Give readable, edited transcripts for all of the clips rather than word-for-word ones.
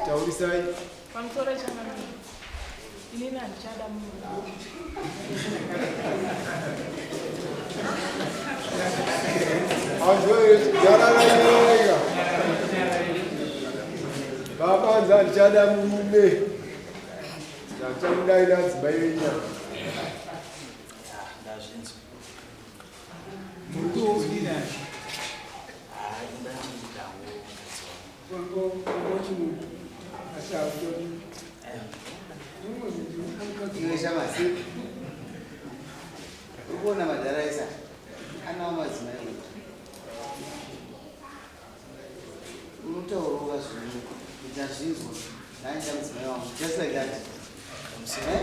Taurisai. Pamusoro changamire. Inini handichada munhu. Azvoyararanyararika. Baba hanzi handichada murume. Ndachamudai nadzimai venyama. Ndazvinzwa. Muri kuudira. Hayi, ndachindawo mukadzi wangu. Asi hautori. Iwe shamasi. Uri kuona madhara esa anawo madzimai kuti unotaura ukazvinhu kuti azvinzwa ndaenda mudzimai wangu just like that. Eh?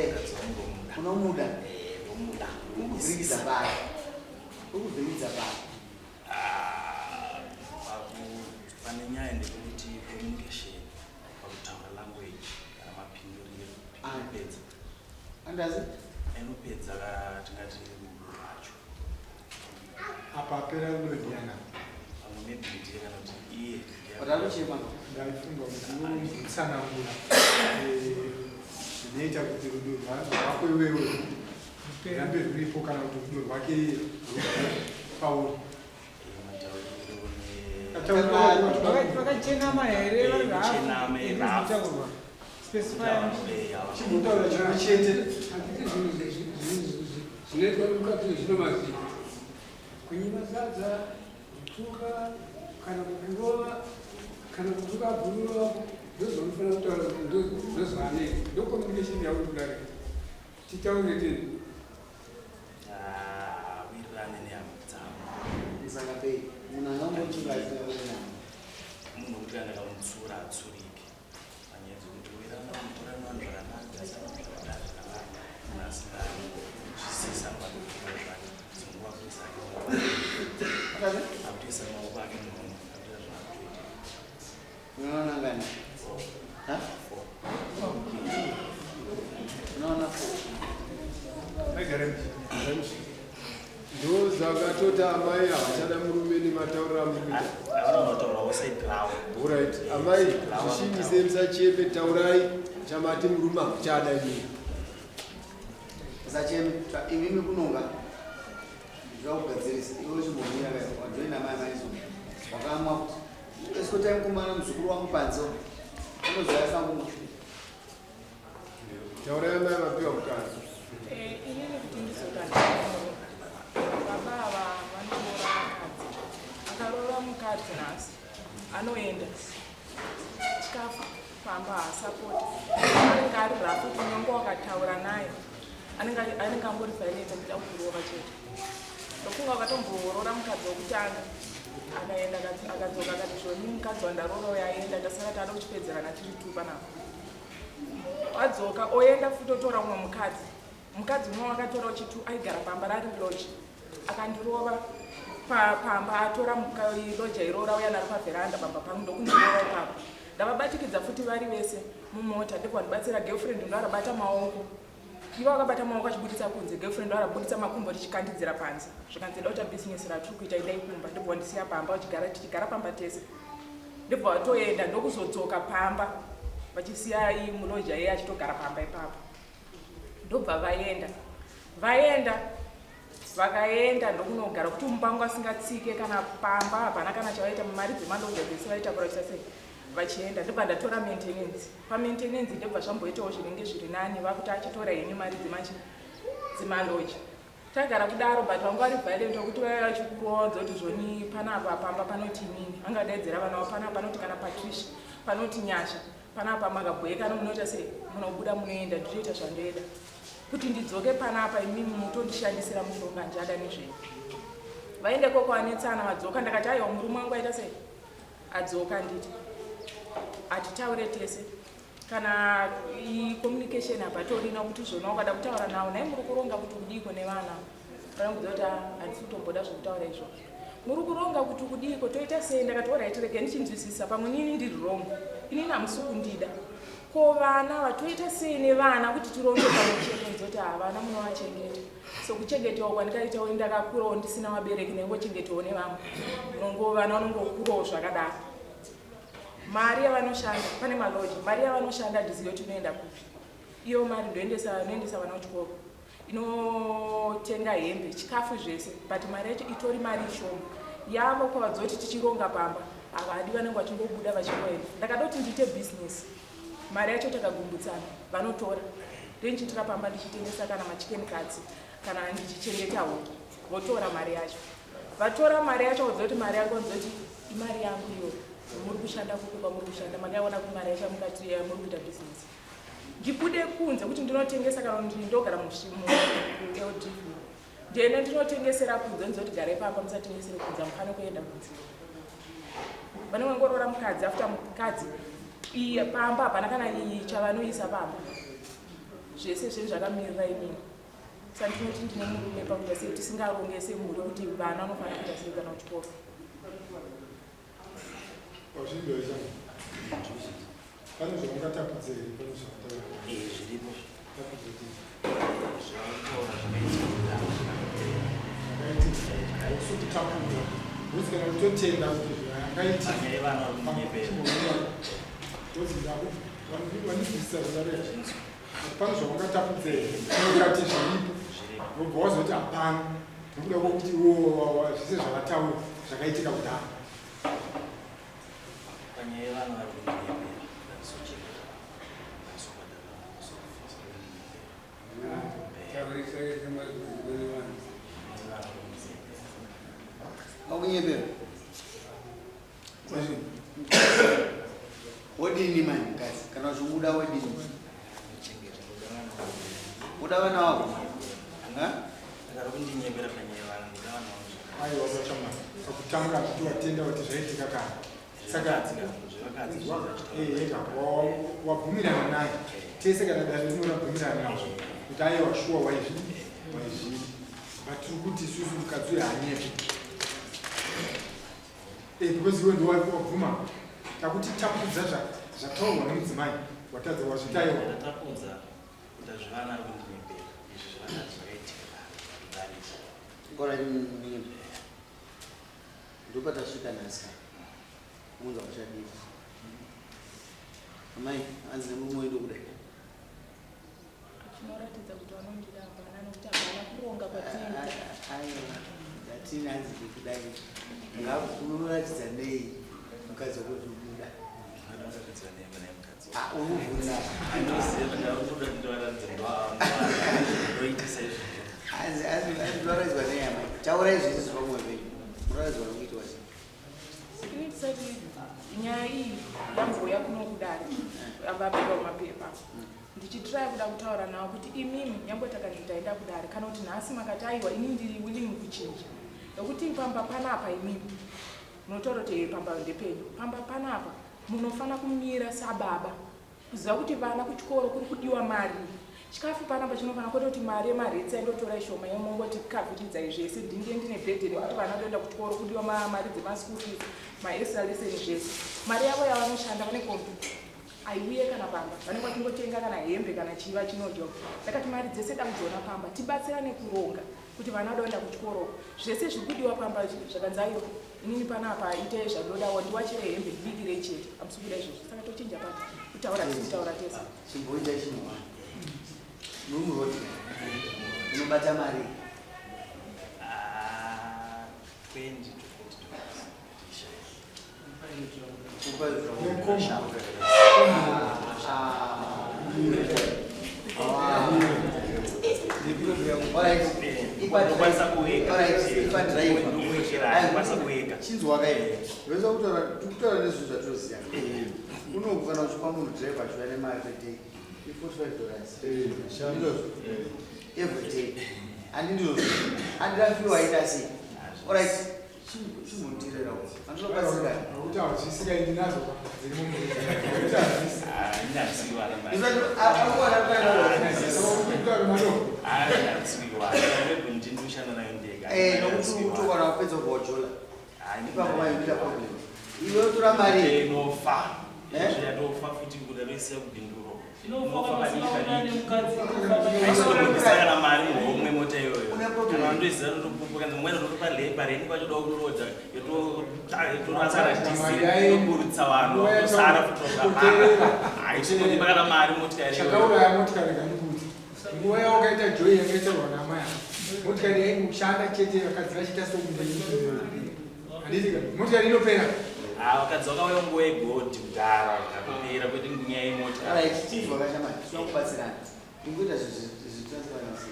Eh, unomuda Ndomuda. Ukuvhiringidza pai, ukuvhiringidza pai? Ah, pane nyaya ndekuti communication pakutaura, language kana mapinduriro inopedza. Andazi. Inopedza tingati rudo rwacho. Apa apera rudo ndiana? Pamwe maybe ndiye kana kuti iye ndiye. Watakuchema. Ndaifunga kuti unozotsanangura zvinoita kuti rudo rwako iwewe rurambe ruripo kana kuti rudo rwake iye rugare pauri. Matauriro ne Vakachenama here? Vari Kuchenama, rafu? Rafu. Specify. Chimbotaura chimwe chete. Handiti zvinhu zvinoitwa nemukadzi zvino mazita: kunyima sadza, kutuka, kana kukurova, kana kutuka bhururu wako. Ndozvaunofanira kutaura kuti ndozvaanei. Ndo communication yauri kudarika titaure tini. Ah, wirirane nehama dzavo. Saka pei munhu angangotuka asina? Munhu wekuti kana ndakamutsura atsurike panyaya dzekuti wirana mutorana vanhu zvakanaka, garisana zvakanaka zvakanaka. Munhu asinganzwisisa panokuwa zvake dzinguva kuisa ake maoko, akutoisa maoko ake muhomwe, akutoita zvaakutoita. Unoona ngani? Ha? Four. Unoona four? Ndo zvakatoti amai havachada murume nematauriro amuri kuita. Avanotaurawo side ravo. Alright, amai, zvishinise, musacheme, taurai chamati murume hamuchada imini. Usacheme imimi kunonga zvakugadzirisa. Iwe uchimbomira kai wajoina mai maizo wakamwa esikotai mukomana muzukuru wangu panze anozoyafa kumwa. Taurai amai, vapiwa mukana. Inini kuti ndizotanga murume, baba ava vanoroora mukadzi. Akaroora mukadzi nhasi, anoenda chikafu pamba haasapoti. Anenge ari rafu, kunyange wakataura naye anenge angori violent, achida kukurova chete. Ndofunga wakatomboroora mukadzi wokutanga, akaenda, akadzoka, akati zvoni mukadzi wandaroora uyo aenda, tasara tada kuchipedzerana tiri tu panapa. Adzoka, oenda futi, otora umwe mukadzi. Mukadzi umwe wakatora uchitu aigara pamba rari lodger. Akandirova pamba, atora lodger irora, uya naro pavheranda pamba pangu, ndokundirova ipapo. Ndavabatikidza futi vari vese mumota, ndibva vandibatsira. Girlfriend ndo arabata maoko, ivo vakabata maoko achibuditsa kunze. Girlfriend ndo arabuditsa makumbo, tichikandidzira panze. Zvikanzi, "Enda uita bhizinesi ratiri kuita, endai kumba." Ndibva vandisiya pamba, vachigara, tichigara pamba tese. Ndibva vatoenda, ndokuzodzoka pamba vachisiya muloja iye achitogara pamba ipapo. Ndobva vaenda, vaenda, vakaenda ndokunogara kuti mupango asingatsike kana pamba hapana kana chavaita. Mari dzemaloja dzese vaitakura chita sei vachienda. Ndobva ndatora maintenance. Pamaintenance ndobva zvamboitawo zvinenge zviri nani, vakuti achitora henyu mari dzemachi dzemaloja. Tagara kudaro, but vanga vari violent wekuti vaiva vachikurodza kuti zvoni panapa pamba panoti inini, vangadaidzira vana vavo panapa panoti kana Patricia, panoti Nyasha, panapa makabwekana, munoita sei, munobuda munoenda, ndinoita zvandoeda. Kuti ndidzoke panapa imimi mutondishandisira mushonga, handichada nezvenyu. Vaende koko anetsana, vadzoka. Ndakati, "Aiwa, murume wangu aita sei, adzoka, nditi hatitaure tese kana communication hapatorina." Kuti zvona ukada kutaura navo, "Nai muri kuronga kuti kudiko nevana?" Vanokudza kuti, "Ah, handisi kutomboda zvekutaura izvozvo. Muri kuronga kuti kudiko, toita sei?" Ndakati, "Alright, rege ndichinzwisisa. Pamwe nini ndiri wrong, inini hamusi kundida. Ko vana vatoita sei nevana kuti tironge pamwe chete?" Nzoti, "Havana, munovachengeta." So kuchengetawo kwandikaitawo, ndakakurawo ndisina vabereki, ndaingochengetawo nevamwe. Unongo vana vanongokurawo zvakadaro. Mari yavanoshanda pane maloji, mari yavanoshanda handizivi kuti inoenda kupi. Iyo mari ndoendesa noendesa vana kuchikoro, inotenga hembe, chikafu zvese, but mari yacho itori mari ishoma. Yavo kwavadzoti tichironga pamba havadi, vanenge vachingobuda vachingoenda. Ndakada kuti ndiite bhizinesi, mari yacho takagumbutsana, vanotora ndoichiitira pamba ndichitengesa kana machicken cuts kana ndichichengeta huku, votora mari yacho. Vatora mari yacho vodzoti mari yangu, vodzoti imari yangu iyo, muri kushanda kupi kwamuri kushanda, makaiona kumari yacho mukati muri kuita bhizinesi. Ndibude kunze kuti ndinotengesa kana kuti ndogara muLDV, ndiende ndinotengesera kunze, ndizoti garai pamba musatengesere kunze, hamufani kuenda kunze. Vanenge vangoroora mukadzi after mukadzi, iye pamba hapana kana chavanoisa pamba, zvese zvinhu zvakamirira inini. Saka ndinoti ndine murume pakuita sei tisingaronge semhuri kuti vana vanofanira kuita sei kana kuchikoro. Wazvinzwa, pane zvaungatapudza here pane zvakataura? Zviripo. Tapudza chii? Zvavataura zvakaitika kudhara zvakapera. Zvakaitika hausi kutapudza nokuti kana kutotenda kuti zvakaitika. Panyaya yevana vari kundinyepera. Vanibvisisa zvadareka, pane zvaungatapudza here ukati zviripo, Zviripo. wobva wazoti hapana nekuda kwokuti iwo zvese zvavataura zvakaitika kudhara? Panyaya yevana vari kundinyepera, ndakizochengeta, ndakisobhadhara, Taurisa mazwi vanhu. vana vari kundinyepera. Vakunyepera wodini mani mukadzi kana uchimuda wodini? Chengeta, ndoda vana vangu. Uda vana vako? Ha? Akari kundinyepera panyaya yevana, ndoda vana vangu. Aiwa, pachamana pakutanga kuti watenda kuti zvaitika kare, saka Zvevakadzi. Ega wabvumirana naye tese, kana dare rino rabvumirana nazvo kuti aiwa, shuwa waizvidi waizvidi, but tiri kuti isusu mukadzi uyo hanyepi because iwe ndo wabvuma. Takuti tapudza zvataurwa nemudzimai, watadza wazvitaiwa. Ndatapudza kuti zvevana ari kundinyepera, izvi zvevakadzi zvakaitika kare zvariko. Kora, ndopatasvika nhasi. Munza uchadiwa amai, anzi nemurume wedu kudai. Chinoratidza kuti vanondida hapana, nokuti hapana kuronga kwatinoita. Aiwa, ndatini hanzi ndikudai, unoratidza nei mukadzi wako kuti umuda? Anoratidza nei mune mukadzi? Ah, urikubvunza. Andoziva, ndautoda ndinoratidza, ndoitisa izvozvo. Hanzi hanzi unoratidzwa nei amai? Taurai zvese zvepamwoyo penyu, unoratidzwa nokuitwa sei? Ini tisati nyaya iyi yambouya kuno kudare, vabeka mapepa, ndichitiraya kuda kutaura navo kuti imimi nyangwe takanzi taenda kudare kana kuti nhasi makati aiwa, ini ndiri willing kuchinja, nokuti pamba panapa imimi munotaura kuti pamba ndepenyu, pamba panapa munofanira kumira sababa kuziva kuti vana kuchikoro kuri kudiwa mari, chikafu panapa chinofanira, kwete kuti mari yemaretsi aindotora ishoma yemongoti kavhiridzai zvese, ndinge ndine bhedheni yekuti vana voenda kuchikoro, kudiwa mari dzemaschool fees, maextra lesson, zvese. Mari yavo yavanoshanda, vane computer, aiuye kana pamba, vanenge vachingotenga kana hembe kana chii vachinodya. Ndakati mari dzese dakudziona pamba, tibatsirane kuronga kuti vana vadoenda kuchikoro, zvese zviri kudiwa pamba. Zvakanzi aiwa, inini panapa itai zvandodawo, ndiwachire hembe, ndibikirei chete, hamusi kuda izvozvo, saka tochinja papi kutaura, tisi kutaura tese. Chimboita chinhu, muri muroti, unobata mari? Ah, 20 to $40. Kupa. Nekombo. Ah. Ndokwanisa kuweka. Ipa driver. Ndokuwekera, ndokwanisa kuweka. Chinzwa kai, veza kutaura, tikutaura nezvinhu zvatinoziva unoku. Kana uchipa munhu driver achiuya nemari per day, i$45 ndizvozvo every day, handi ndizvozvo? Handirafiwa aita sei? Alright, chimbondirerawo, handinobatsirika. Nokuti hazvisi kaindi nazo dziri mumurudzi, nokuti hazvisi. Inasiwana. Akuwana. Kutaura madoko. Inasiwana. Ndinoshanda nayo ndega. Nokuti utokwana kupedza kuwajola ipapo maindira problem, iwe utora mari. Inofa. Eh? Yatofa futi kuda noisiya kubhinduro. Inofa kana usina kuonana nemukadzi. Aisogondisana mari homwe mota iyoyo. Une problem. Kana Ndotoiziva ndotopupuka mumwe ndotopa pareni kwacho da kuroodza yotorasana dhiziri vanhu kusara futoaaichinoipa kana mari motikari Chakauraya motikari kandikuti nguva yawakaita joy yakaitarwa naamai ava, motikari yaingoshanda chete, vakadzi vachiita sokunge, handiti ka? Motikari inopera. Vakadzi vakauya nguva yegodhi kudhara, vakapera, kwete nyaya yemotikari. Alright, chinzwa kashamani, tinoda kubatsirana. Ingoita zvitransparency.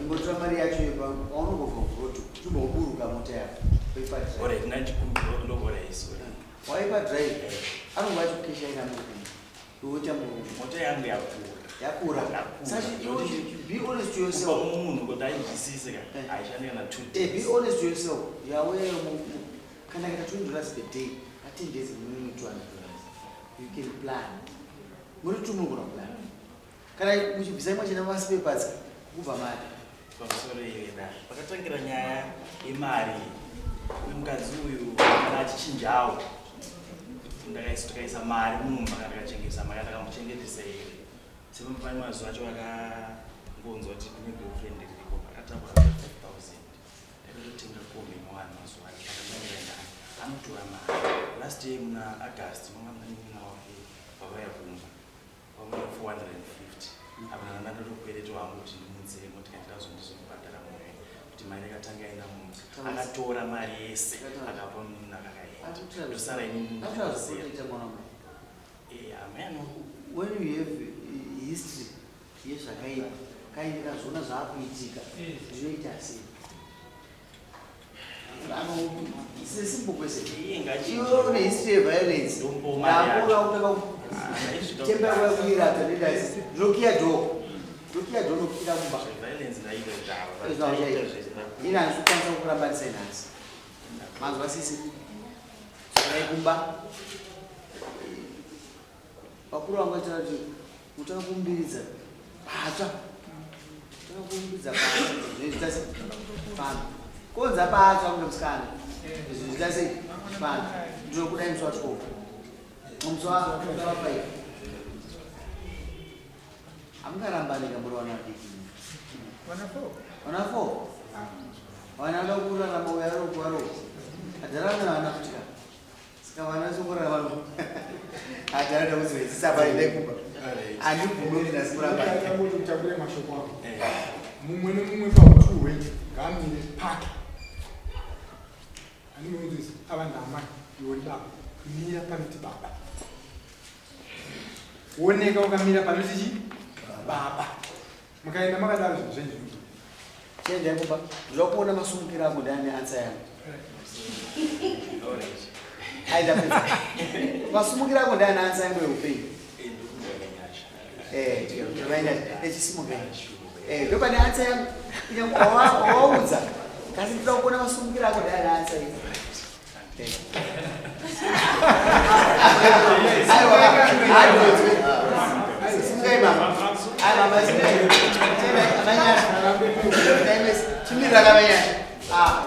Ingotora mari yacho waunongobva kuroad, chimboburuka mota yako. Waipa drive. Alright, nanchikumbiro ndobora isori. Waipa drive. Anonga achikukesha ina murume. Iwe murume. Mota yangu yakura. Yakura. Yakura. Saka iwe be honest to Kupa yourself. munhu kuti ainzwisise ka, haishandi kana 2 Be days. honest to yourself. Yawe kana kaita $20 per day, pa 10 days munini $200. You can plan. Muri two munogona kuplan. Kana muchibvisa imwe chena maspare parts kubva mari. Pamusoro yeda pakatangira nyaya yemari, uyu mukadzi uyu kana achichinjawo, takaisa mari mumba, kana ndakachengesa mari, ndakamuchengetesa here sepane mazuva acho akangonzwa kuti kune girlfriend iriko, akatakura 5000, ndakatotenga kombi one mazuva acho akatangira nyaya. Anotora mari. Last year muna August manga munin'ina wake vavaya kumba vamwe 450 apa, ndanga ndatokwereta wangu kuti ndimudzire motikari, ndazondizobhadhara mumwe kuti mari yakatanga yaenda mumba, akatora mari yese akapa munin'ina, akakaenda, ndosara inini. Akutora zvekuita mwana wamai. Ameno. When you have history yezvakaipa, kai ndikazviona zvaakuitika, ndinoita sei? Simple question. Iwe une history yeviolence, ndakura kutanga kutembera kuya kuirata, ndoita sei? Ndinokiya door, ndokiya door, ndokwira mumba. Violence ndaita. Ina handisi kukwanisa kukurambanisai nhasi. Manzwa sisi? Dzokerai kumba. Vakuru vangu vachitaura kuti utanga kuumbiridza patsva, utanga kuumbiridza patsva, zvinoita sei pano konza patsva kunge musikana, zvinoita sei pano. Ndinokudai musi wa12, musi wa5 hamungarambanika muri vana vadiki. Vana four. Vana four, vana vada kurarama, uyo aroko aroko adharana vana futi ka. Saka vana vachongorarama, adhara ndakuzivezisa paende kumba, handibvumi kuti nhasi kuramba. Kuti utakure mashoko ako, mumwe nemumwe pautu hwenyu ngaamire pake. Handimunzwisi ava ndamai, iwe uri baba, mira panoti baba. Oneka ukamira panoti chi baba. Mukaenda makadaro, zvinhu zvenyu zvinobuda. Chiendai kumba, ndoda kuona masumukiro ako, ndane answer yangu. Aida pedza masumukiro ako, ndane answer yangu yeupenyu. Echisimuka ndopane answer yangu kunyange wawaudza, kasi ndoda kuona masumukiro ako, ndane answer yangu. Aiwa, simukai mama. Ai mama, simukai. Amanyasha, chimirira kamanyasha. Ah.